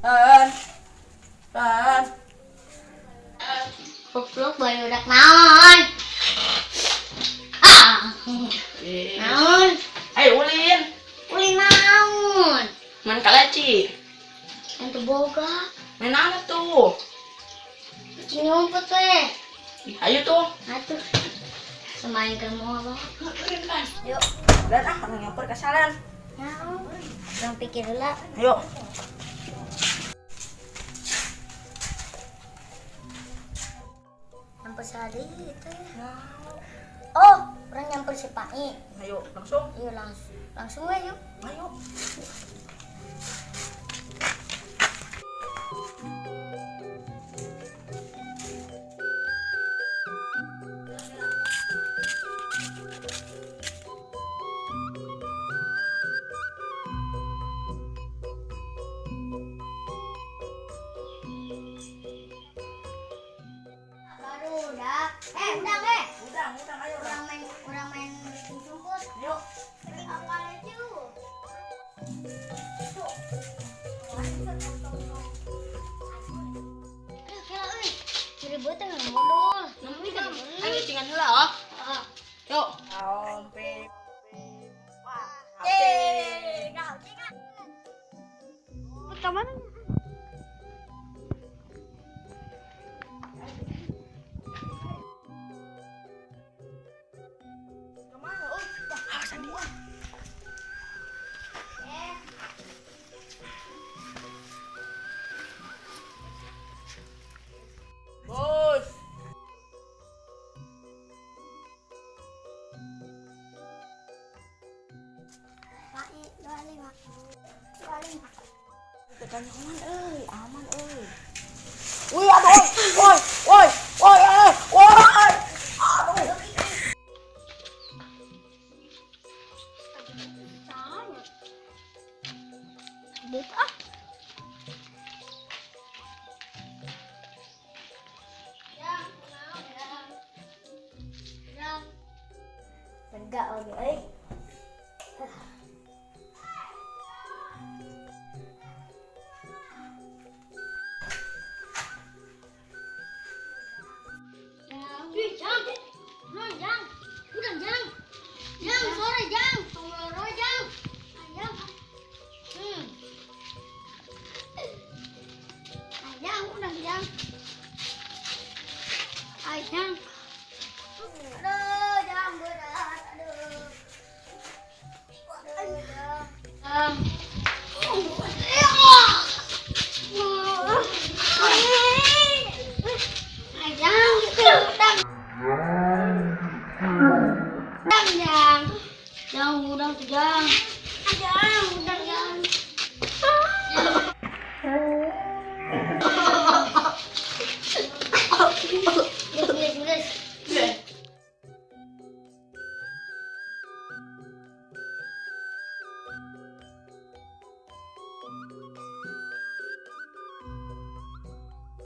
Tan. Tan. Goblok barudak naon? Ah. Eh. Naon? Ayo ulin. Ulin naon? Main kaleci. Ente boga. Main apa tuh? Cing ngumpet we. Ih, ayo tuh. Atuh. Semain ke mall. Ulin kan. Yuk. Dan ah, orang nyamper ke salan. Naon? Urang pikir heula. Ayo. Nyamper sehari itu ya. Oh, urang nyamper si Pai. Ayo, langsung. Yuk langsung. Langsung we yuk. Ayo. Barudak. Eh, udah we. Udah, udah, ayo. Urang main rumput. Ayo. Apa itu? Aduh, kela euy. Ciri beuteung modul. Ayo cingan heula oh. Heeh. Yuk. Ompe. Eh, kau cingan. Ka mana? Kemana? Oh, awas Andi. Eh, Bos. Pak, 25. 25. Tekan aman euy, aman euy. Wih, aduh, woi, woi, woi, woi, woi. Aduh. Buka. Jang, naon, jang. Jang. Lega oge euy. Ih, Jang. Naon, Jang? Udah, Jang. Jang, sore, Jang. Tong loro, Jang. Ayam. Ayam, udah, Jang. Ayam. Aduh, Jang, berat. Aduh. Aduh, Jang. Jang. Ayam, udang. Udang, Jang. Jang, udang tuh, Jang. Jang, udang.